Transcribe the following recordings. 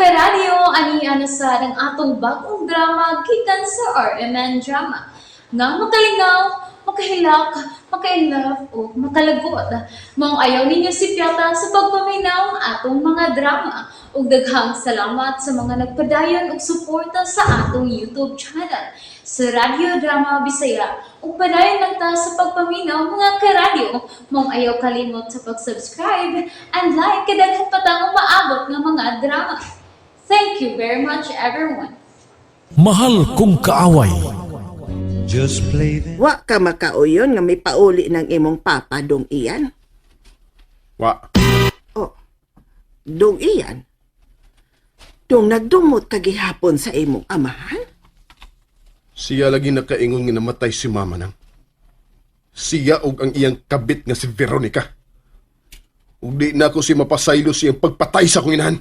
Karadyo, ani ana sa ang atong bagong drama gikan sa RMN Drama. Nga makalingaw, makahilak, maka-inlove o makalagot. Maong ayaw ninyo sipyata sa pagpaminaw ang atong mga drama. Ug daghang salamat sa mga nagpadayon og suporta sa atong YouTube channel sa Radyo Drama Bisaya. Ug padayon lang ta sa pagpaminaw, mga karadyo. Maong ayaw kalimot sa pag-subscribe and like kay daghan pa tang umaabot nga mga drama. Thank you very much, everyone. Mahal Kong Kaaway. Just play them. Wa ka makauyon nga may pauli ng imong papa, dong iyan. Wa. Oh, dong iyan. Dong nagdumot ka gihapon sa imong amahan? Siya lagi nakaingon nga namatay si mama nang. Siya og ang iyang kabit nga si Veronica. Ug di na ko si mapasaylo siyang pagpatay sa akong inahan.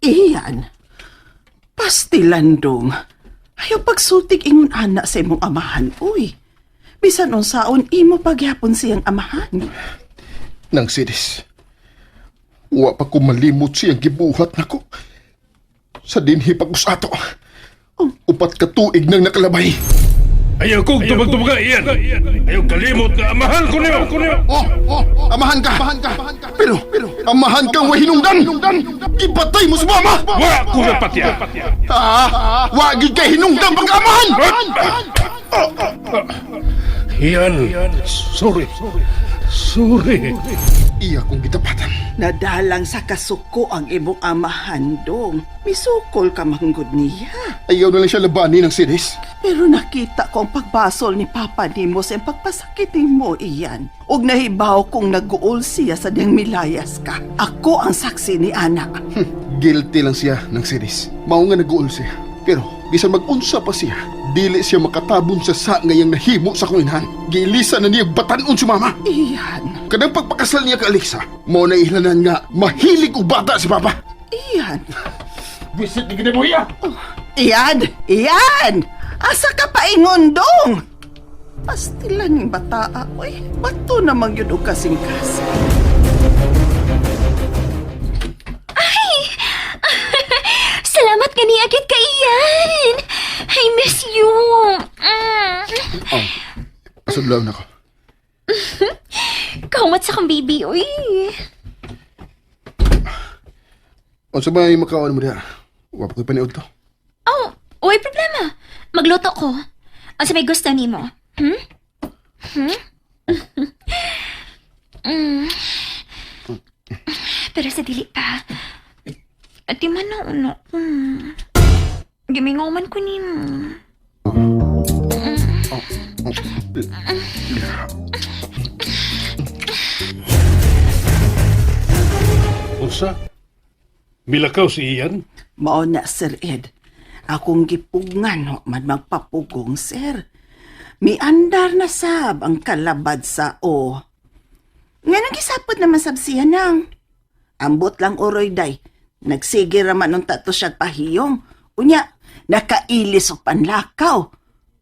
Iyan. Pastilan, dong. Ayaw pagsultig ingon ana sa imong amahan, uy. Bisan unsaon imo paghapon siyang amahan. Nang sidis. Wa pa ko malimot siyang gibuhat nako. Sa dinhi pag-usato. 4 ka tuig nang nakalabay. Ayaw kong tubag-tubaga iyan. Ayaw kalimot na amahan ko niyo. Oh, oh, amahan ka. Pero, amahan kang wahinungdan. Gipatay mo sa mama. Wa ko na patya. Ah, wa gyud kay hinungdan pag-amahan. Iyan, sorry. Sorry. Iya kong gitapatan. Nadalang sa kasuko ang imong amahan, dong. Misukol ka manggod niya. Ayaw na lang siya labanin ng sinis. Pero nakita ko ang pagbasol ni Papa nimo sa iyang pagpasakit nimo iyan. Ug nahibaw kong nag-uol siya sa diyang milayas ka. Ako ang saksi ni anak. Guilty lang siya ng sinis. Mao nga nag-uol siya. Pero bisan mag-unsa pa siya, dili siya makatabon sa sa ngayang nahimo sa akong inahan. Giilisa na niya batanon si mama. Iyan, Kanang pagpakasal niya ka Alexa, mao na ihlanan nga mahilig og bata si papa. iyan, Visit ni gid mo iya. iyan, iyan! Asa ka paingon dong? Pastilan ning bataa, oy. Bato namang yun og kasingkas. Salamat nga niagit ka, Ian! I miss you! Oh, pasudlaw na ko. Kahumat sa kang baby, uy. Unsa ba yung makaon mo diha? Wa pa ko'y paniud to. Oh, uy, problema. Magluto ko. Ang sa may gusto nimo. Hmm? Hmm? Pero sa dili pa. Ati man na uno. Gimingaw man ko nimo. Unsa? Milakaw si Ian? Mao na, Sir Ed. Akong gipugngan ho, man magpapugong, sir. Miandar na sab ang kalabad sa o. Nga nang gisapot naman sab siya nang. Ambot lang oroy day. Nagsige raman nung tato siya pahiyong. Unya, nakailis og panlakaw.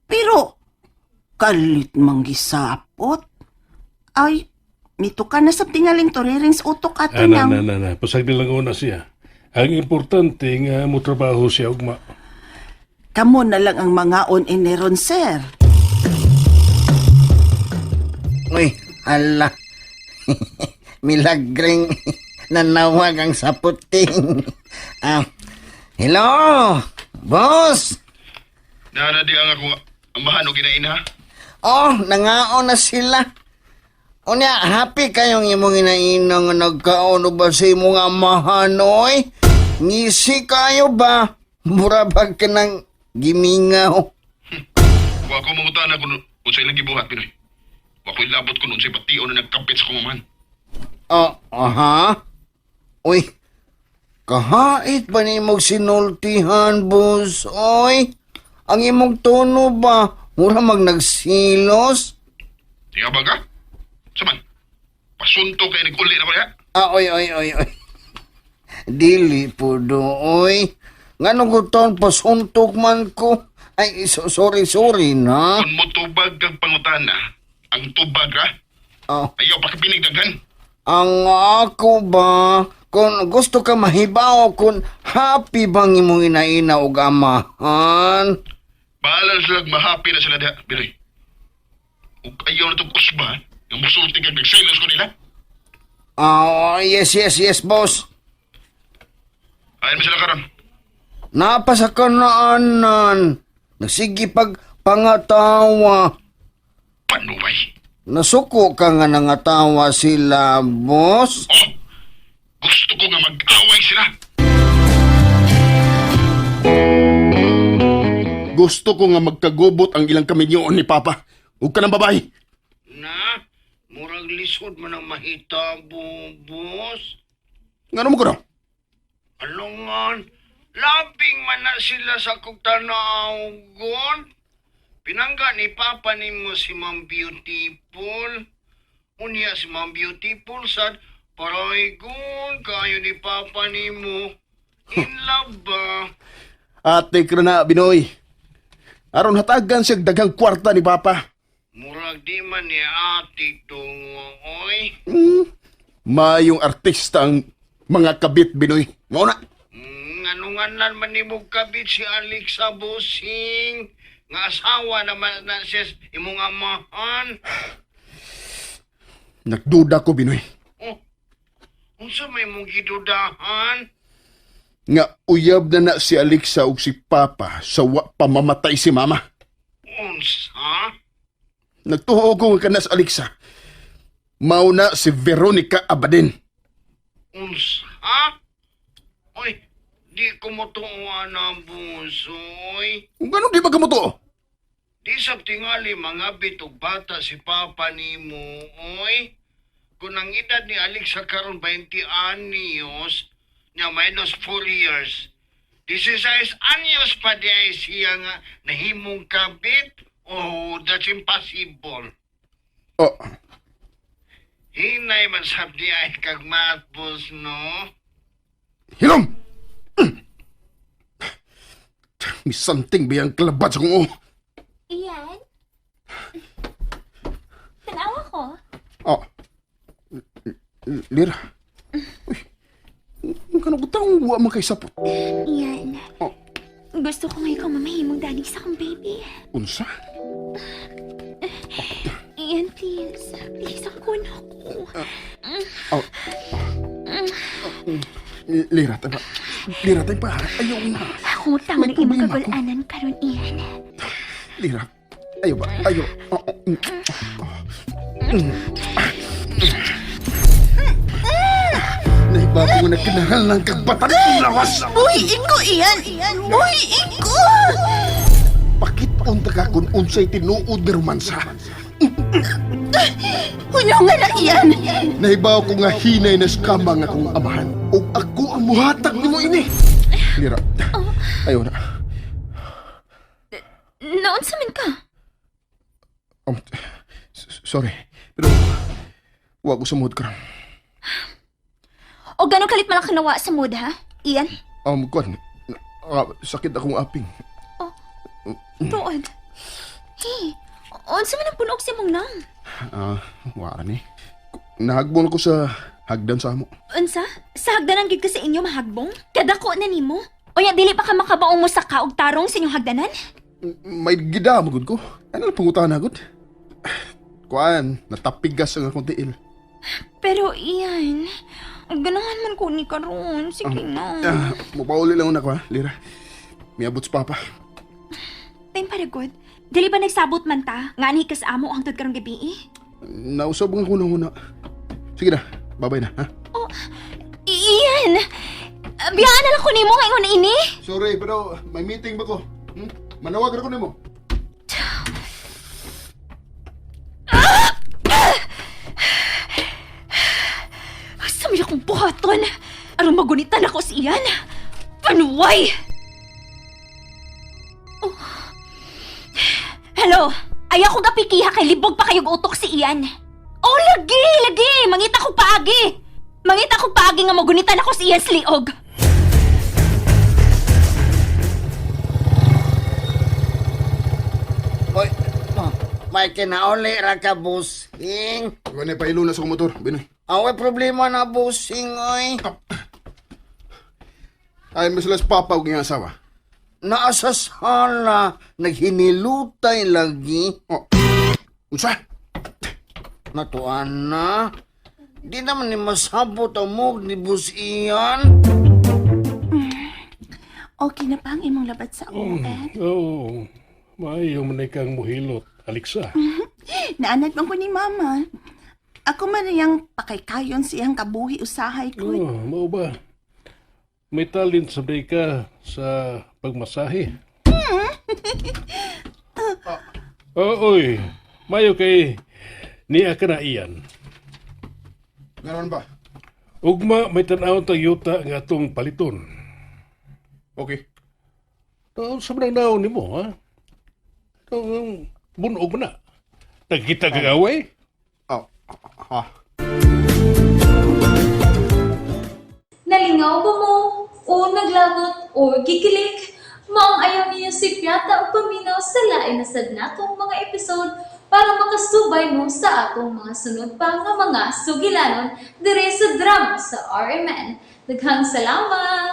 Pero, kalit mang gisapot. Ay, nito ka na sa tingaling turiring sa utok ato Ah, na, nang. na, na, na. Pasag nilang una siya. Ang importante nga mo trabaho siya ugma. Kamo na lang ang mga on ineron, sir. Uy, ala. Milagring nanawag ang saputing. Ah, hello, boss. Nana di ang ako amahan og ginaina. Oh, nangaon na sila. Unya, happy kayong imong inaina nga nagkaon o ba sa imong amahan, oy? Ngisi kayo ba? Mura ba ka ng gimingaw? Wa ko mangutana kun unsay ilang gibuhat Pinoy. Wa ko'y labot kun unsay bation na nagkapit sa akong amahan. Oh, aha. Uy, kahait ba ni imong sinultihan, boss? Oy, ang imong tono ba? Mura mag nagsilos? Tiga ba ka? Saman? Pasunto kay naguli na ko diha. Ah, oy, oy, oy, oy. Dili po do, oy. Ngano ko taon pasuntok man ko? Ay, sorry, sorry na. Kung motubag kag pangutana, ang tubag ra, Oh. ayaw pa kapinigdagan. Ang ako ba, Kung gusto ka mahibaw kung happy bang imong inaina og amahan. Bahala na sila, mahappy na sila diha, Binoy. Ug ayaw na itong kusba, nga musulti kag nagselos ko nila. Ah, yes, yes, yes, boss. Ayaw mo sila karon. Napa sa kanaanan. Nagsige pag pangatawa. Panuway. Nasuko ka nga nangatawa sila, boss. Oh, gusto ko nga mag-away sila. Gusto ko nga magkagubot ang ilang kaminyoon ni Papa. Huwag ka ng babae. Na, murag lisod man ang mahitabo, boss. Nga mo ko daw? Alungan, labing man na sila sa kong tanawgon. Pinangga ni Papa nimo si Ma'am Beautiful. Unya si Ma'am Beautiful sad, paraygon kayo ni Papa nimo. In love ba? Ate ko na, Binoy. Aron hatagan siya daghang kwarta ni Papa. Murag di man ni ate tungo, oy. Mayong artista ang mga kabit, Binoy. Mao na. Anungan man ni mo kabit si Alexa Busing. Nga asawa naman na siya imong amahan. Nagduda ko, Binoy. Oh, unsa may mong gidudahan? Nga uyab na na si Alexa ug si Papa sa wa pa mamatay si Mama. Unsa? Nagtuo ko nga kana sa Alexa. Mao na si Veronica Abadin. Unsa? Oy, di ko mo tuwa na busoy. Kung ganun di ba kamutuo? Di sa tingali mga bitog bata si Papa nimo, oy. Kung ang edad ni Alexa karon 20 anyos, niya minus 4 years. 16 anyos pa di ay siya nga nahimong kabit. Oh, that's impossible. Oh, Hinay man sab di ay kag matbos, no? hilom! May something ba yung kalabat sa kong ulo? Ian? Tanawa ko. Oh. Lira. Uy. Ang kanang butang wa man kay sapot. Ian. Oh. Gusto ko ngayon kang mamahimong daddy sa akong baby. Unsa? Ian, please. Please, ako na ako. Oh. Lira, tayo pa. Lira, tayo pa. Ayaw na. Ako tama May ng imong problema ako. kagulanan karon, Ian. Lira. Ayaw ba? Ayaw. Oh, oh, oh. Naibago nga na kinahalang kagbatan kong lawas. Uy, iko iyan! Uy, iko! Pakit-unta ka kung unsay tinuod nga romansa. Hunyo nga na iyan! Nahibaw ko nga hinay na skama nga akong amahan. O ako ang muhatag nimo ini. Lira. Ayaw na. Noon sa man ka? Sorry. Pero wa ko sa mood karon. O gano'ng kalit man ang kanawa sa mood, ha? Ian? Kuan. Sakit akong aping. Tuod. Hey, unsa man ang punog sa imong nang? Ah, wala ni. Nahagbong ko sa hagdan sa amo. Unsa? Sa hagdanan gid ka sa inyo mahagbong? Kadako na nimo? Oya, dili pa ka makabaong mo sa kaog tarong sa inyong hagdanan? May gida magud ko. Ano lang pangutahan na gud? Kuan, natapigas ang akong tiil. Pero Ian, ganahan man ko ni karon. Sige na. Ah, mupauli lang una ko ha, Lira. Miabot sa papa. Time para good. Dili ba nagsabot man ta? Nga anhi ka sa amo hangtod karong gabi eh? Nausab nga ko na una. Sige na, babay na, ha? Oh, Ian! Biyaan na lang ko nimo ngayon ini. Sorry, pero may meeting ba ko? Manawag ra ko nimo. Sa may akong buhaton. Aron magunitan ako si Ian. Panuway! Oh. Hello? Ayaw kong apikiha kay libog pa kayong utok si Ian. Oh, lagi, lagi! Mangita kong paagi! Mangita kong paagi nga magunitan ako si Ian sa liog. Oy, oh, may kinauli ra ka, busing. Wala pa ilo na sa akong motor, Binoy. Away problema na busing oy. Ay, mas las papa og iyang asawa. Naa sa sala, naghinilutay lagi. Oh. Unsa? Natuan na. Di naman ni masabot ang mug ni Boss Ian. Okay na pa ang imong labad sa o, Ed? Oo. Maayo man kang muhilot, Alexa. Naanad man ko ni Mama. Ako man iyang pakaykayon siyang kabuhi usahay ko. Oh, mao ba? May talent sa ka sa pagmasahe. Oo, oy. Mayo kay niya ka na iyan. Ganon ba? Ugma may tan-aw tag yuta nga atong paliton. Okay. Taon sa manang naon nimo, ha? Ikaw ang bunog mo na. Nagkita kag away? Oh. Ha. Nalingaw ba mo? O naglagot o gikilig? Maong ayaw niyo si Piata o paminaw sa lain na sad natong mga episode para makasubay mo sa atong mga sunod pa nga mga sugilanon dire sa drama sa RMN. Daghang salamat!